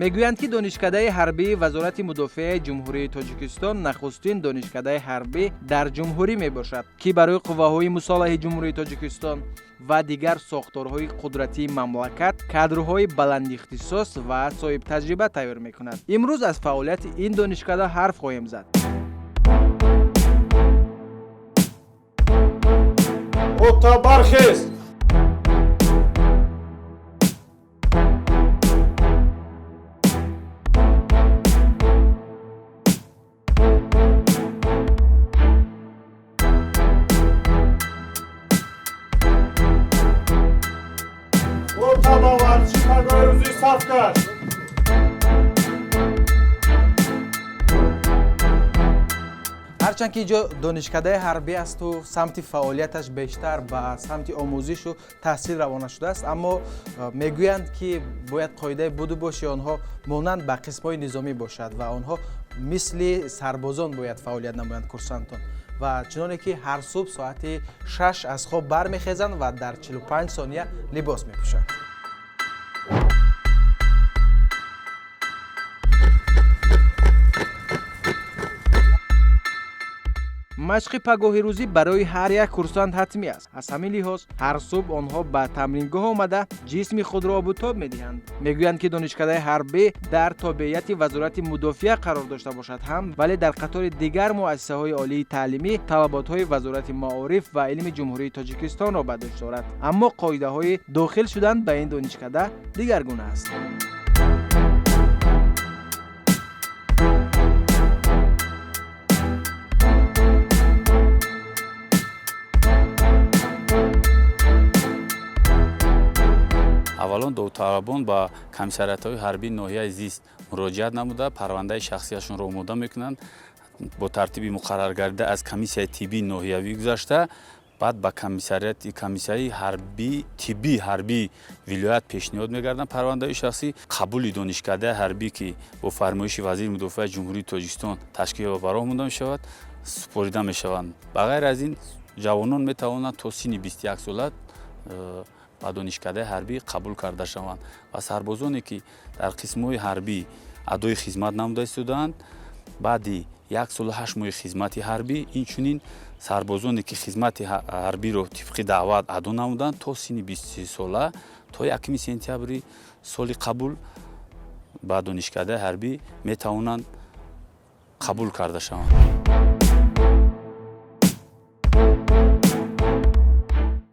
Мегӯянд, ки Донишкадаи ҳарбии Вазорати мудофиаи Ҷумҳурии Тоҷикистон нахустин донишкадаи ҳарбӣ дар ҷумҳурӣ мебошад, ки барои қувваҳои мусаллаҳи Ҷумҳурии Тоҷикистон ва дигар сохторҳои қудратии мамлакат кадрҳои баландихтисос ва соҳибтаҷриба тайёр мекунад. Имрӯз аз фаъолияти ин донишкада ҳарф хоҳем зад. Рота, бархез! Рота, ба варзиши пагоҳи рӯзӣ саф кард! Ҳарчанд ки инҷо донишкадаи ҳарбӣ асту самти фаъолияташ бештар ба самти омӯзишу таҳсил равона шудааст, аммо мегӯянд, ки бояд қоидаи буду боши онҳо монанд ба қисмҳои низомӣ бошад ва онҳо мисли сарбозон бояд фаъолият намоянд, курсантон. Ва чуноне ки ҳар субҳ соати 6 аз хоб бармехезанд ва дар 45 сония либос мепӯшанд. Машқи пагоҳирӯзӣ барои ҳар як курсант ҳатмӣ аст. Аз ҳамин лиҳоз ҳар субҳ онҳо ба тамрингоҳ омада, ҷисми худро обутоб медиҳанд. Мегӯянд, ки донишкадаи ҳарбӣ дар тобеияти Вазорати мудофиа қарор дошта бошад ҳам, вале дар қатори дигар муассисаҳои олии таълимӣ талаботҳои Вазорати маориф ва илми Ҷумҳурии Тоҷикистонро ба дӯш дорад, аммо қоидаҳои дохил шудан ба ин донишкада дигаргуна аст. Аввалон довталабон ба комиссариатҳои ҳарбии ноҳияи зист муроҷиат намуда, парвандаи шахсияшонро омода мекунанд, бо тартиби муқарраргардида аз комиссияи тиббии ноҳиявӣ гузашта, баъд ба комиссариати комиссияи ҳарбӣ тиббии ҳарбии вилоят пешниҳод мегарданд парвандаи шахсӣ. Қабули донишкадаи ҳарбӣ, ки бо фармоиши вазири мудофиаи Ҷумҳурии Тоҷикистон ташкил ва ба роҳ монда мешавад, супорида мешаванд. Ба ғайр аз ин, ҷавонон метавонанд то синни 21 сола ба донишкадаи ҳарбӣ қабул карда шаванд ва сарбозоне, ки дар қисмҳои ҳарбӣ адои хизмат намуда истодаанд, баъди 1 солу 8 моҳи хизмати ҳарбӣ, инчунин сарбозоне, ки хизмати ҳарбиро тибқи даъват адо намуданд, то синни 23 сола, то 1 сентябри соли қабул ба донишкадаи ҳарбӣ метавонанд қабул карда шаванд.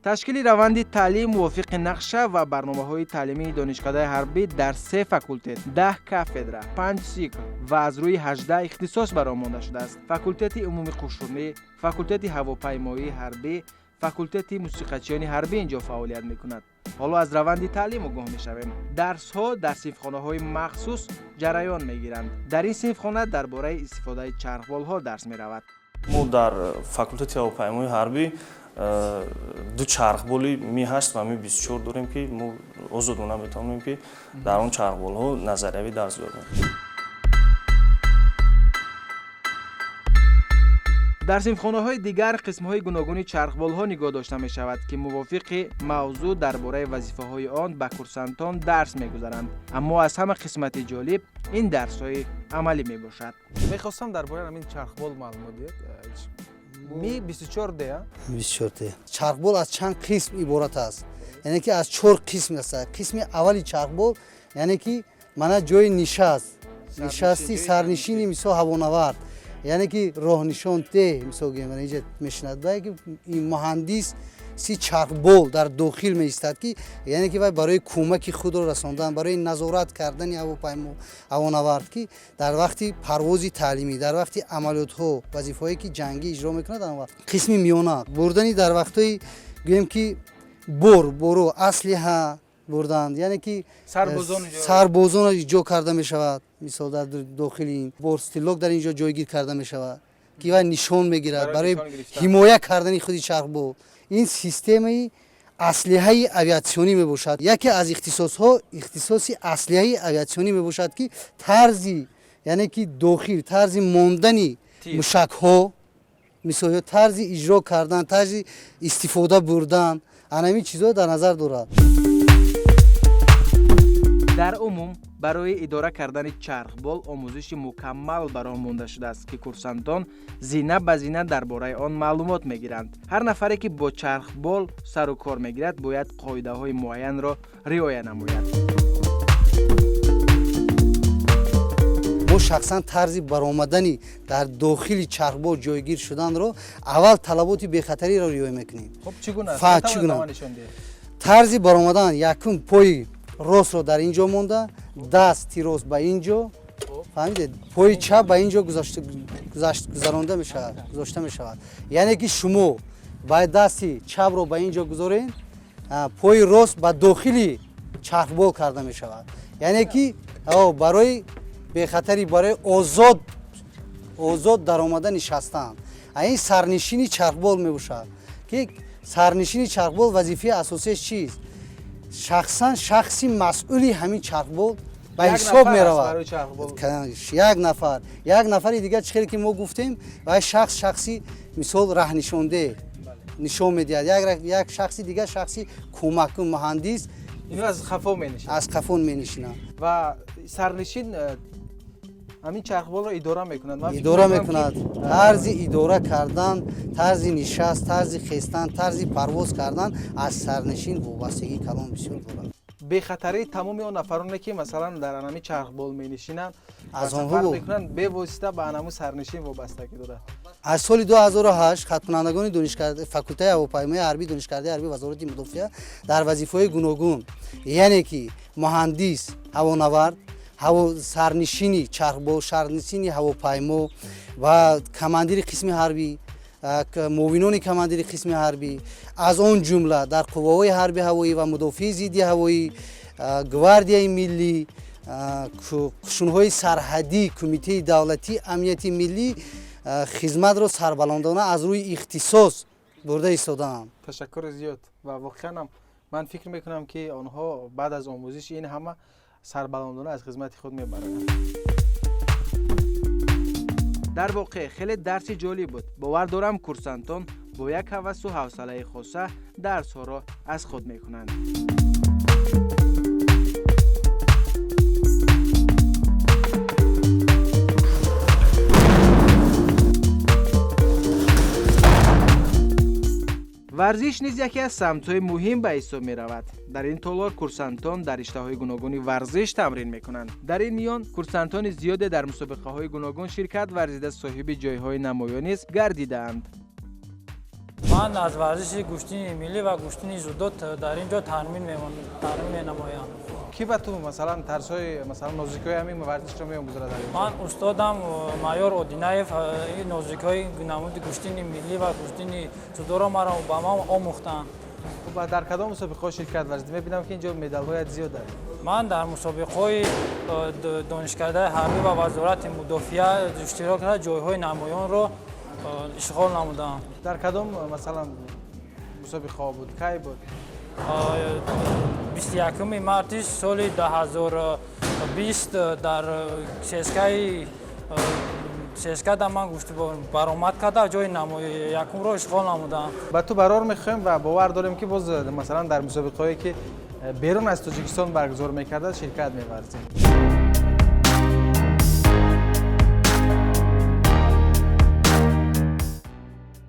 Ташкили раванди таълим мувофиқи нақша ва барномаҳои таълимии донишкадаи ҳарбӣ дар се факултет, 10 кафедра, панҷ сикл ва аз рӯи 18 ихтисос ба роҳ монда шудааст. Факултети умумиқушунӣ, факултети ҳавопаймоии ҳарбӣ, факултети мусиқачиёни ҳарбӣ инҷо фаъолият мекунад. Ҳоло аз раванди таълим огоҳ мешавем. Дарсҳо дар синфхонаҳои махсус ҷараён мегиранд. Дар ин синфхона дар бораи истифодаи чархболҳо дарс меравад. Мо дар факултети ҳавопаймои ҳарбӣ ду чархболи Ми-8 ва Ми-24 дорем, ки мо озодона метавонем, ки дар он чархболҳо назариявӣ дарс додем. Дар синфхонаҳои дигар қисмҳои гуногуни чархболҳо нигоҳ дошта мешавад, ки мувофиқи мавзӯъ дар бораи вазифаҳои он ба курсантон дарс мегузаранд. Аммо аз ҳама қисмати ҷолиб ин дарсҳои амалӣ мебошад. Мехостам дар бораи ҳамин чархбол маълумот диҳед. Ми-24 Д. 24. Чархбол аз чанд қисм иборат аст, яъне ки аз чор қисм аст. Қисми аввали чархбол, яъне ки мана ҷои нишаст, нишасти сарнишини, мисол, ҳавонавард, яъне ки роҳнишонде, мисол гӯем, мана инҷа мешинад ва ки ин муҳандис си чархбол дар дохил меистад, ки яъне ки вай барои кӯмаки худро расондан, барои назорат кардани ҳавопаймо, ҳавонавард, ки дар вақти парвози таълимӣ, дар вақти амалиётҳо, вазифаҳое ки ҷангӣ иҷро мекунад. Он вақт қисми миёна бурдани дар вақтҳои, гӯем ки, бор боро, аслиҳа бурдан, яъне ки сарбозон. Сарбозон ҷо карда мешавад. Мисол, дар дохили ин бортстрелок дар ин ҷо ҷойгир карда мешавад, ки вай нишон мегирад барои ҳимоя кардани худи чархбол. Ин системаи аслиҳаи авиатсионӣ мебошад. Яке аз ихтисосҳо ихтисоси аслиҳаи авиатсионӣ мебошад, ки тарзи, яъне ки дохил, тарзи мондани мушакҳо, мисол, ё тарзи иҷро кардан, тарзи истифода бурдан, ана ҳамин чизҳо дар назар дорад. Дар умум барои идора кардани чархбол омӯзиши мукаммал ба роҳ монда шудааст, ки курсантон зина ба зина дар бораи он маълумот мегиранд. Ҳар нафаре, ки бо чархбол сару кор мегирад, бояд қоидаҳои муайянро риоя намояд. Мо шахсан тарзи баромадани дар дохили чархбол ҷойгир шуданро аввал талаботи бехатариро риоя мекунем. Тарзи баромадан: якум, пои ростро дар ин ҷо монда, дасти рост ба ин ҷо, фаҳмидед, пои чап ба ин ҷо гузаронда мешавад, гузошта мешавад. Яъне ки шумо бояд дасти чапро ба ин ҷо гузоред, пои рост ба дохили чархбол карда мешавад. Яъне ки барои бехатарӣ, барои озод даромада нишастан. Ин сарнишини чархбол мебошад, ки сарнишини чархбол вазифаи асосиаш чист? Шахсан шахси масъули ҳамин чархбол ба ҳисоб меравад. Як нафар, як нафари дигар, чӣ хеле ки мо гуфтем, ва шахс шахси мисол раҳнишонде нишон медиҳад, як шахси дигар шахси кӯмаккун, муҳандис. Аз хафо менишинад, аз хафо менишинад. Ва сарнишин ҳамин чархболро идора мекунад. Идора мекунад. Тарзи идора кардан, тарзи нишаст, тарзи хестан, тарзи парвоз кардан аз сарнишин вобастагии калон бисёр дорад. Бехатарии тамоми он нафароне, ки масалан дар анами чархбол менишинанд, аз онҳо мекунанд, бевосита ба анаму сарнишин вобастагӣ дорад. Аз соли 2008 хатмкунандагони факултаи ҳавопаймои ҳарбии Донишкардаи ҳарбии Вазорати мудофиа дар вазифаҳои гуногун, яъне ки муҳандис, ҳавонавард, сарнишини чархбол, сарнишини ҳавопаймо ва командири қисми ҳарбӣ, муовинони командири қисми ҳарбӣ, аз он ҷумла дар қувваҳои ҳарби ҳавоӣ ва мудофиаи зидди ҳавоӣ, гвардияи миллӣ, қушунҳои сарҳадӣ, Кумитаи давлатии амнияти миллӣ хизматро сарбаландона аз рӯи ихтисос бурда истодаанд. Ташаккури зиёд. Ва воқеанам ман фикр мекунам, ки онҳо баъд аз омӯзиши ин ҳама сарбаландона аз хизмати худ мебаранд. Дар воқеъ хеле дарси ҷолиб буд. Бовар дорам, курсантон бо як ҳавасу ҳавсалаи хоса дарсҳоро аз худ мекунанд. Варзиш низ яке аз самтҳои муҳим ба ҳисоб меравад. Дар ин толор курсантон дар риштаҳои гуногуни варзиш тамрин мекунанд. Дар ин миён курсантони зиёде дар мусобиқаҳои гуногун ширкат варзида, соҳиби ҷойҳои намоён низ гардидаанд. Ман аз варзиши гӯштини миллӣ ва гӯштини ҷудо дар ин ҷо тамрин менамоям. Ки ба ту масалан тарзҳои, масалан нозикиҳои ҳамин варзишро меомӯзад? Ман устодам майор Одинаев нозикиҳои намуди гӯштини миллӣ ва гӯштини ҷудоро маро ба ман омӯхтанд. Дар кадом мусобиқаҳо ширкат варзидӣ? Мебинам, ки инҷо медалҳоят зиёд аст. Ман дар мусобиқаҳои Донишкардаи ҳарбӣ ва Вазорати мудофиа иштирок карда, ҷойҳои намоёнро ишғол намудам. Дар кадом масалан мусобиқаҳо буд, кай буд? 21 марти соли 2020 дар ЦСКА ман баромад карда, ҷои якумро ишғол намудам. Ба ту барор мехоҳем ва бовар дорем, ки боз масалан дар мусобиқаҳое, ки берун аз Тоҷикистон баргузор мекардад, ширкат меварзем.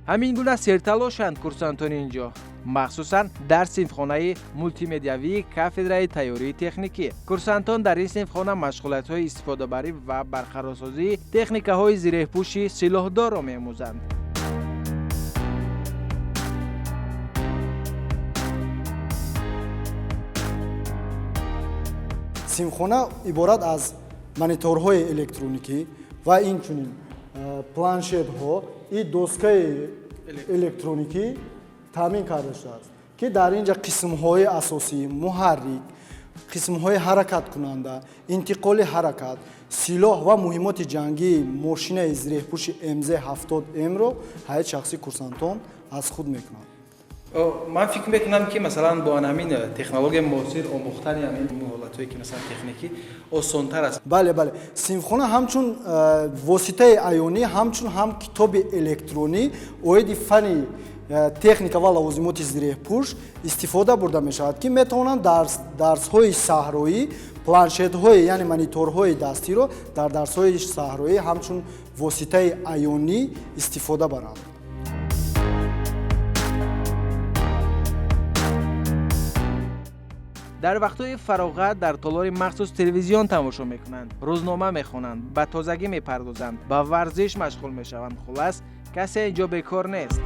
Ҳамин гуна серталошанд курсантони ин ҷо, махсусан дар синфхонаи мултимедиавии кафедраи тайёрии техникӣ. Курсантон дар ин синфхона машғулиятҳои истифодабарӣ ва барқарорсозии техникаҳои зиреҳпӯши силоҳдорро меомӯзанд. Синфхона иборат аз мониторҳои электроникӣ ва инчунин планшетҳо и доскаи электроникӣ таъмин карда шудааст, ки дар ин ҷа қисмҳои асосии муҳаррик, қисмҳои ҳаракаткунанда, интиқоли ҳаракат, силоҳ ва муҳимоти ҷангии мошинаи зиреҳпӯши МЗ-70М-ро ҳайати шахсии курсантон аз худ мекунанд. Ман фикр мекунам, ки масалан бо ҳамин технологияи муосир омӯхтани ҳамин ҳолатҳое, ки масалан техникӣ, осонтар аст. Бале, синфхона ҳамчун воситаи аёнӣ, ҳамчун ҳам китоби электронӣ оиди фанни техника ва лавозимоти зиреҳпӯш истифода бурда мешавад, ки метавонанд дарсҳои саҳроӣ Планшетҳои, яъне мониторҳои дастиро дар дарсҳои саҳроӣ ҳамчун воситаи аёнӣ истифода баранд. Дар вақтҳои фароғат дар толори махсус телевизион тамошо мекунанд, рӯзнома мехонанд, ба тозагӣ мепардозанд, ба варзиш машғул мешаванд. Хулас, касе ин ҷо бекор нест.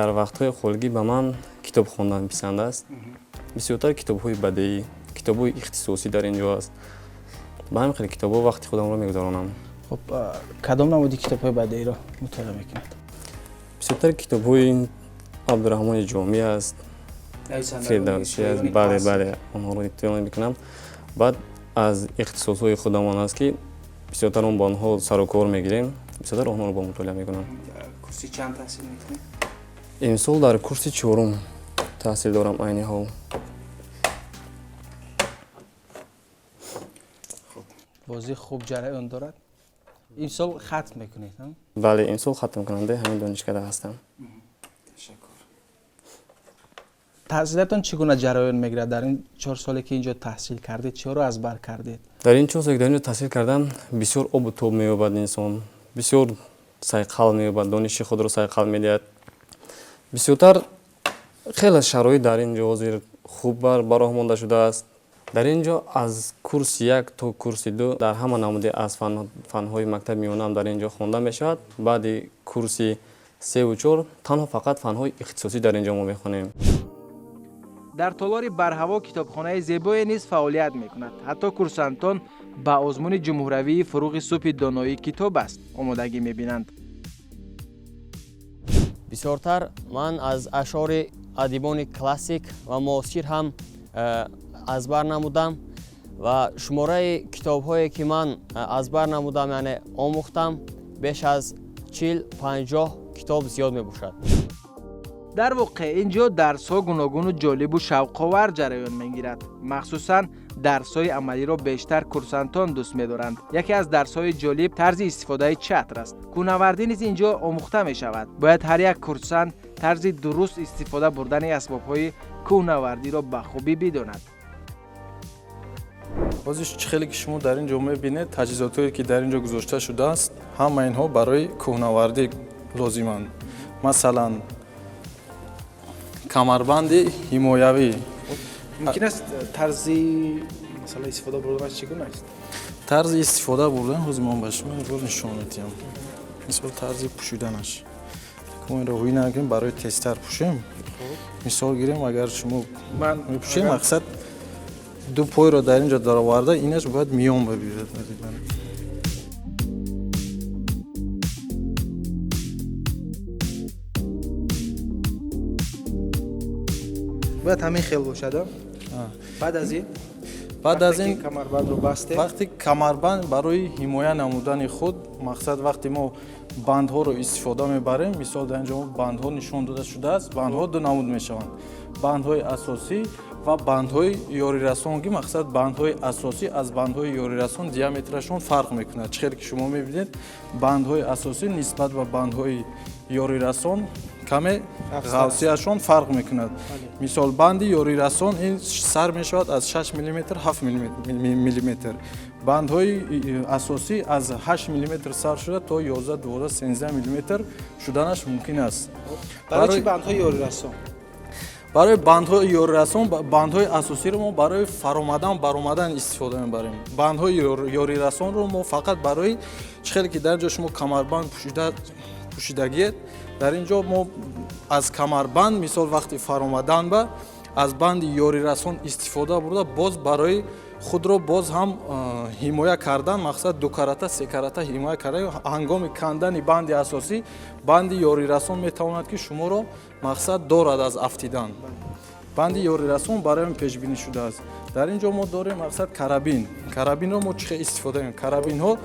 Дар вақтҳои холигӣ ба ман китоб хондан писанд аст. Бисёртар китобҳои бадеӣ, китобҳои ихтисосӣ дар ин ҷо аст. Ба ҳамин хел китобҳо вақти худамро мегузаронам. Хуб, кадом намуди китобҳои бадеиро мутолиа мекунед? Бисёртар китобҳои Абдураҳмони Ҷомӣ аст, Фирдавсӣ аст. Бале, бале, онҳоро мутолиа мекунам. Баъд аз ихтисосҳои худамон аст, ки бисёртар он бо онҳо сарукор мегирем, бисёртар онҳоро бо мутолиа мекунам. Курси чанд таҳсил мекунед? Имсол дар курси чорум таҳсил дорам айни ҳол. Бозӣ хуб ҷараён дорад. Имсол хатм мекунед? Бале, имсол хатмкунандаи ҳамин донишкада ҳастам. Ташаккур. Таҳсилатон чӣ гуна ҷараён мегирад? Дар ин 4 соле ки инҷо таҳсил кардед, чиро аз бар кардед? Дар ин 4 соле ки дар инҷо таҳсил кардам, бисёр обу тоб меёбад инсон, бисёр сайқал меёбад, дониши худро сайқал медиҳад. Бисёртар хеле шароит дар ин ҷо ҳозир хуб ба роҳ монда шудааст. Дар ин ҷо аз курси 1 то курси 2 дар ҳама намуди аз фанҳои мактаби миёнаам дар ин ҷо хонда мешавад. Баъди курси 3 4 танҳо фақат фанҳои ихтисосӣ дар ин ҷо мо мехонем. Дар толори барҳаво китобхонаи зебое низ фаъолият мекунад. Ҳатто курсантон ба озмуни ҷумҳуравии фуруғи субҳи доноии китоб аст омодагӣ мебинанд. Бисёртар ман аз ашъори адибони классик ва муосир ҳам аз бар намудам ва шумораи китобҳое ки ман аз бар намудам, яъне омӯхтам, беш аз 40-50 китоб зиёд мебошад. Дар воқеъ ин ҷо дарсҳо гуногуну ҷолибу шавқовар ҷараён мегирад. Махсусан дарсҳои амалиро бештар курсантон дӯст медоранд. Яке аз дарсҳои ҷолиб тарзи истифодаи чатр аст. Кӯҳнавардӣ низ ин ҷо омӯхта мешавад. Бояд ҳар як курсант тарзи дуруст истифода бурдани асбобҳои кӯҳнавардиро ба хубӣ бидонад. Ҳозир чӣ хеле ки шумо дар ин ҷо мебинед, таҷҳизотҳое ки дар ин ҷо гузошта шудааст, ҳама инҳо барои кӯҳнавардӣ лозиманд. Масалан, камарбанди ҳимоявӣ. Мумкин аст тарзи масалан истифода бурданаш чӣ гуна аст? Тарзи истифода бурдан ҳозир ман ба шумо як бор нишон медиҳам. Мисол, тарзи пӯшиданаш. Мо инро ҳуй накунем, барои тезтар пӯшем. Мисол гирем, агар шумо мепӯшем, мақсад ду пойро дар ин ҷо дароварда, инаш бояд миён бибирад. Бояд ҳамин хел бошад. Баъд аз ин? Баъд аз ин камарбандро бастем. Вақти камарбанд барои ҳимоя намудани худ, мақсад вақте мо бандҳоро истифода мебарем, мисол дар ин ҷо бандҳо нишон дода шудааст, бандҳо ду намуд мешаванд. Бандҳои асосӣ ва бандҳои ёрирасон, ки мақсад бандҳои асосӣ аз бандҳои ёрирасон диаметрашон фарқ мекунад. Чӣ хел ки шумо мебинед, бандҳои асосӣ нисбат ба бандҳои ёрирасон каме ғафсияшон фарқ мекунад. Мисол, банди ёрирасон ин сар мешавад аз 6 мм 7 мм. Бандҳои асосӣ аз 8 мм сар шуда то 11, 12, 13 мм шуданаш мумкин аст. Барои чӣ бандҳои ёрирасон? Барои бандҳои ёрирасон, бандҳои асосиро мо барои фаромадан, баромадан истифода мебарем. Бандҳои ёрирасонро мо фақат барои чӣ хеле ки дар ҷо шумо камарбанд пӯшидагиед, дар ин ҷо мо аз камарбанд, мисол вақти фаромадан ба аз банди ёрирасон истифода бурда, боз барои худро боз ҳам ҳимоя кардан, мақсад дукарата, секарата ҳимоя кардан. Ҳангоми кандани банди асосӣ, банди ёрирасон метавонад ки шуморо мақсад дорад аз афтидан. Банди ёрирасон барои он пешбинӣ шудааст. Дар ин ҷо мо дорем мақсад карабин. Карабинро мо чӣ хел истифода мекунем? Карабинҳо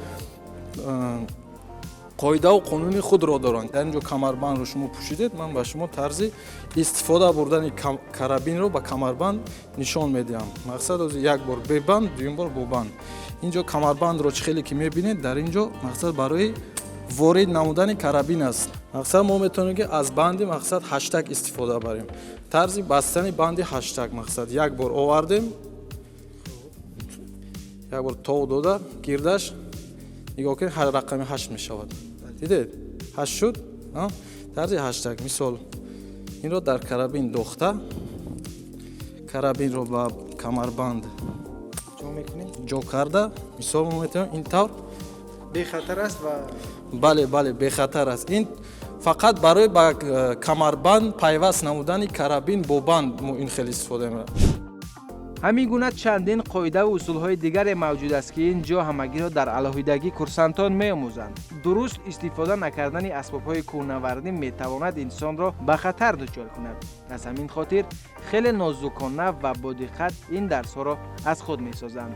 Қоидаву қонуни худро доранд. Дар ин ҷо камарбандро шумо пӯшидед, ман ба шумо тарзи истифода бурдани карабинро ба камарбанд нишон медиҳам. Мақсад ози як бор бебанд, дуюм бор бо банд. Ин ҷо камарбандро чӣ хеле ки мебинед, дар ин ҷо мақсад барои ворид намудани карабин аст. Мақсад мо метавонем ки аз банди мақсад ҳаштак истифода барем. Тарзи бастани банди ҳаштак мақсад як бор овардем, як бор тов дода гирдаш, нигоҳ кунед, ҳар рақами ҳашт мешавад. Дидед, ҳашт шуд. Тарзи ҳаштак мисол инро дар карабин дохта, карабинро ба камарбанд ҷо карда, мисол мо метавонем ин тавр. Бехатар аст ва Бале, бале, бехатар аст. Ин фақат барои ба камарбанд пайваст намудани карабин бо банд мо ин хел истифода мебарем. Ҳамин гуна чандин қоидаву усулҳои дигаре мавҷуд аст, ки ин ҷо ҳамагиро дар алоҳидагӣ курсантон меомӯзанд. Дуруст истифода накардани асбобҳои кӯҳнавардӣ метавонад инсонро ба хатар дучор кунад. Аз ҳамин хотир хеле нозукона ва бодиққат ин дарсҳоро аз худ месозанд.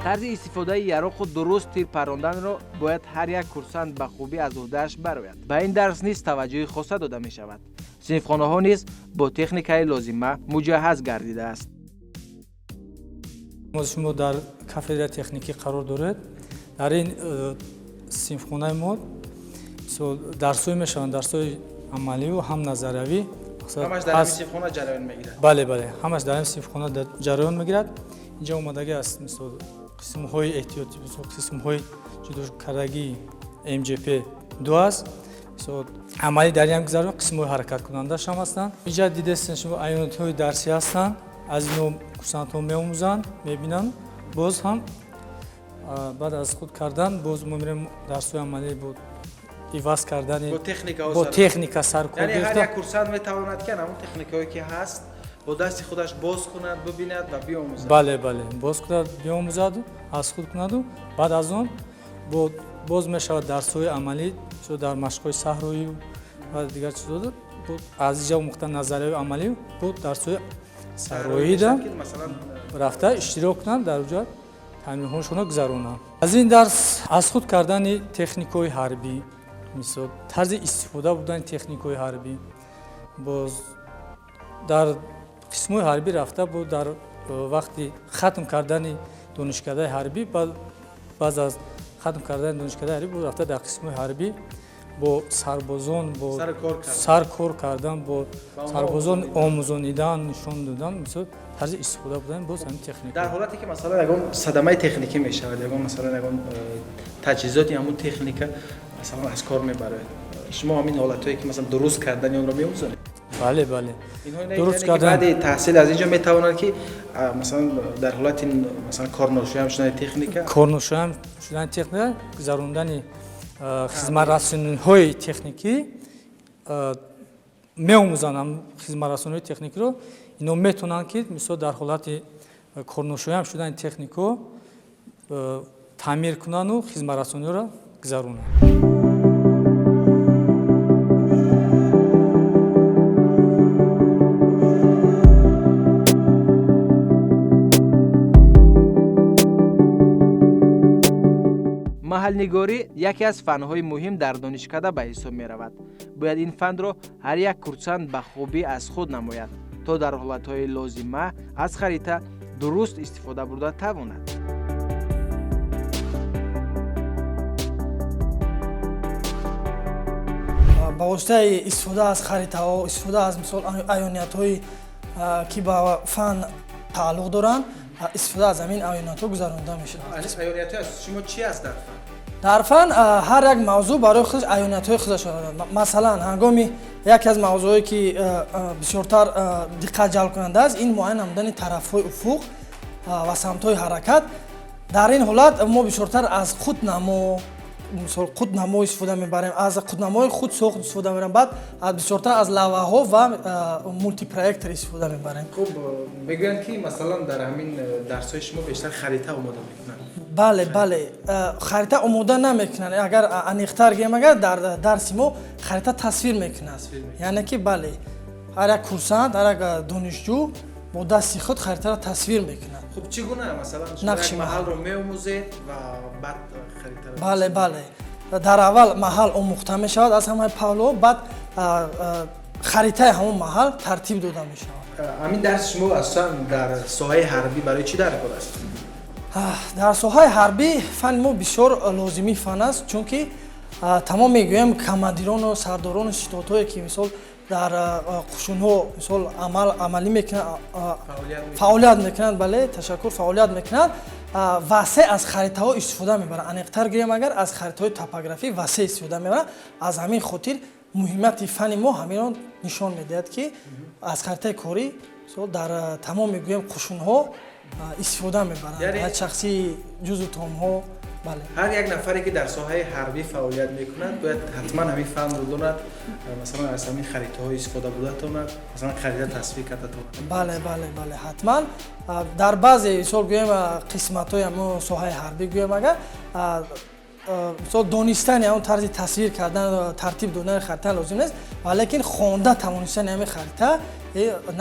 Тарзи истифодаи яроқу дуруст тир парронданро бояд ҳар як курсант ба хубӣ аз уҳдааш барояд. Ба ин дарс низ таваҷҷӯҳи хоса дода мешавад. Синфхонаҳо низ бо техникаи лозима муҷаҳҳаз гардидааст. Шумо дар кафедраи техникӣ қарор доред. Дар ин синфхонаи мо дарсҳое мешаванд, дарсҳои амаливу ҳам назариявӣ. Ҳамаш дар ҳамин синфхона ҷараён мегирад? Бале, бале, ҳамаш дар ҳамин синфхона ҷараён мегирад. Инҷа омодагӣ аст, мисол қисмҳои эҳтиётӣ, мисол қисмҳои ҷудокардагии МЖП 2 аст. Мисол амалӣ дар ин гузарон қисмҳои ҳаракаткунандааш ҳам ҳастанд. Инҷа дидестен шумо, аёнотҳои дарсӣ ҳастанд. Аз ино курсантҳо меомӯзанд, мебинанд. Боз ҳам баъд аз худ кардан боз мо мерем дарсҳои амалӣ бо иваз кардани бо техника саркор. Яъне ҳар як курсант метавонад ки ҳамон техникаҳое ки ҳаст бо дасти худаш боз кунад, бибинад ва биомӯзад. Бале, бале, боз кунад, биомӯзад, аз худ кунаду баъд аз он боз мешавад дарсҳои амалӣ дар машқҳои саҳроӣ ва дигар чизҳо. Аз инҷа омӯхта назариявию амалӣ бо дарсҳои саҳроида рафта иштирок кунанд, дар оҷа тамринҳошонро гузаронанд. Аз ин дарс аз худ кардани техникаҳои ҳарбӣ, мисол тарзи истифода будани техникаҳои ҳарбӣ, боз дар қисмҳои ҳарбӣ рафта бо дар вақти хатм кардани донишкадаи ҳарбӣ, баъз аз хатм кардани донишкадаи ҳарбӣ бо рафта дар қисмҳои ҳарбӣ бо сарбозон бо сар кор кардан, бо сарбозон омӯзонидан, нишон додан, мисол тарзи истифода будани боз ҳамин техника. Дар ҳолате ки масалан ягон садамаи техникӣ мешавад, ягон масалан ягон таҷҳизоти ҳамон техника масалан аз кор мебарояд, шумо ҳамин ҳолатҳое ки масалан дуруст кардани онро меомӯзонед? Бале, бале. Дуруст кардан баъди таҳсил аз инҷо метавонанд ки масалан дар ҳолати масалан корношоям шудани техника, корношоям шудани техника, гузарондани хизматрасониҳои техникӣ меомӯзанд. Хизматрасониҳои техникиро ино метавонанд ки мисол дар ҳолати корношоям шудани технико таъмир кунанду хизматрасониҳоро гузаронанд. Маҳалнигорӣ яке аз фанҳои муҳим дар донишкада ба ҳисоб меравад. Бояд ин фанро ҳар як курсант ба хубӣ аз худ намояд, то дар ҳолатҳои лозима аз харита дуруст истифода бурда тавонад. Ба воситаи истифода аз харитаҳо, истифода аз мисол аёниятҳое ки ба фан тааллуқ доранд, истифода аз ҳамин аёниятҳо гузаронида мешавад. Аёниятҳои шумо чи аст дар фан? Дар фан ҳар як мавзӯъ барои худаш аёниятҳои худаш дорад. Масалан, ҳангоми яке аз мавзӯъҳое ки бисёртар диққат ҷалбкунанда аст, ин муайян намудани тарафҳои уфуқ ва самтҳои ҳаракат. Дар ин ҳолат мо бисёртар аз қутбнамо, Мисол, қутбнамо истифода мебарем, аз қутбнамои худсохт истифода мебарем, баъд бисёртар аз лаваҳо ва мултипроектор истифода мебарем. Хуб, мегӯянд, ки масалан дар ҳамин дарсҳои шумо бештар харита омода мекунанд. Бале, бале, харита омода намекунанд. Агар аниқтар гӯем, агар дар дарси мо харита тасвир мекунанд, яъне ки, бале, ҳар як курсант, ҳар як донишҷӯ бо дасти худ харитаро тасвир мекунад. Хуб, чӣ гуна, масалан, нақши маҳалро меомӯзед ва баъд харитаро? Бале, бале, дар аввал маҳал омӯхта мешавад аз ҳамаи паҳлӯҳо, баъд харитаи ҳамон маҳал тартиб дода мешавад. Ҳамин дарси шумо асосан дар соҳаи ҳарбӣ барои чӣ дар кор аст? Дар соҳаи ҳарбӣ фани мо бисёр лозимии фан аст, чунки тамом мегӯем командирону сардорону ситодҳое, ки мисол дар қушунҳо мисол амалӣ мекунанд, фаъолият мекунанд, бале, ташаккур, фаъолият мекунанд, васеъ аз харитаҳо истифода мебаранд. Аниқтар гирем агар, аз харитаҳои топографӣ васеъ истифода мебаранд. Аз ҳамин хотир муҳимияти фани мо ҳаминро нишон медиҳад, ки аз харитаи корӣ мисол дар тамом мегӯем қушунҳо истифода мебаранд, шахсии ҷузу томҳо. Бале, ҳар як нафаре, ки дар соҳаи ҳарбӣ фаъолият мекунад, бояд ҳатман ҳамин фанро донад, масалан аз ҳамин харитаҳо истифода бурда тавонад, масалан харита тасвир карда тавонад. Бале, бале, бале, ҳатман. Дар баъзе, мисол гӯем, қисматҳои ҳамон соҳаи ҳарбӣ гӯем агар, мисол донистани ҳамон тарзи тасвир кардан, тартиб додани харита лозим нест, валекин хонда тавонистани ҳамин харита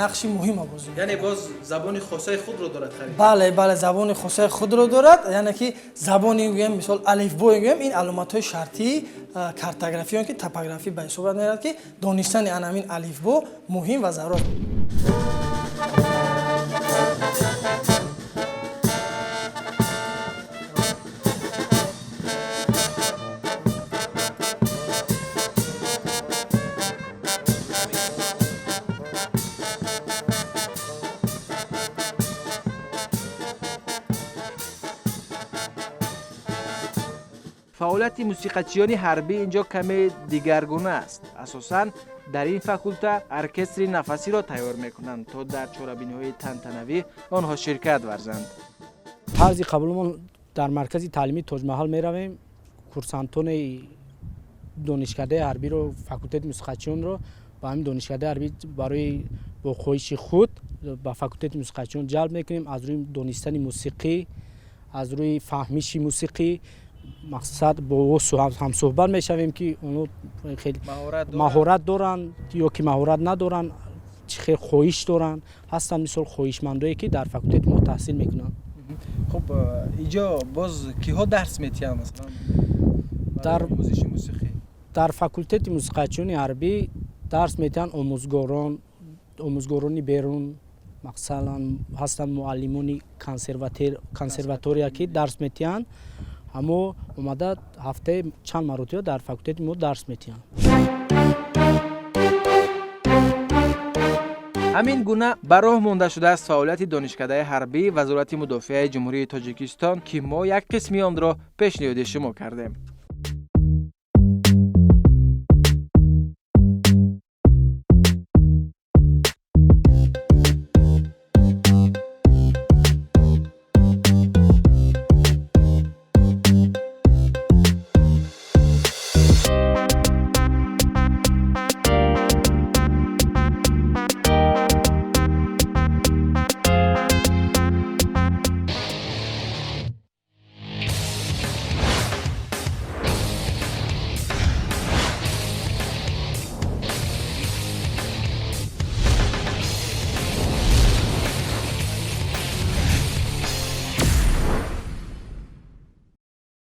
нақши муҳима бозӣ. Яъне боз забони хосаи худро дорад харита? Бале, бале, забони хосаи худро дорад, яъне ки забони гӯем, мисол алифбои гӯем, ин аломатҳои шартии картографӣ ё ки топографӣ ба ҳисоб меравад, ки донистани ан ҳамин алифбо муҳим ва зарур. Фаъолияти мусиқачиёни ҳарбӣ инҷо каме дигаргуна аст. Асосан дар ин факулта оркестри нафасиро тайёр мекунанд, то дар чорабиниҳои тантанавӣ онҳо ширкат варзанд. Тарзи қабулмон: дар маркази таълимии Тоҷмаҳал меравем, курсантони донишкадаи ҳарбиро, факултети мусиқачиёнро ба ҳамин донишкадаи ҳарбӣ барои бо хоҳиши худ ба факултети мусиқачиён ҷалб мекунем. Аз рӯи донистани мусиқӣ, аз рӯи фаҳмиши мусиқӣ, мақсад бо ӯ ҳамсӯҳбат мешавем, ки онҳо хеле маҳорат доранд ё ки маҳорат надоранд, чӣ хел хоҳиш доранд. Ҳастанд, мисол, хоҳишмандое, ки дар факултети мо таҳсил мекунанд. Хуб, инҷо боз киҳо дарс метиҳанд, масалан, дар омӯзиши мусиқӣ? Дар факултети мусиқачиёни ҳарбӣ дарс метиҳанд омӯзгорон, омӯзгорони берун, масалан ҳастанд муаллимони консерватория, ки дарс метиҳанд. Ҳамо омада ҳафтаи чанд маротиба дар факултети мо дарс метиҳанд. Ҳамин гуна ба роҳ монда шудааст фаъолияти донишкадаи ҳарбии Вазорати мудофиаи Ҷумҳурии Тоҷикистон, ки мо як қисми онро пешниҳоди шумо кардем.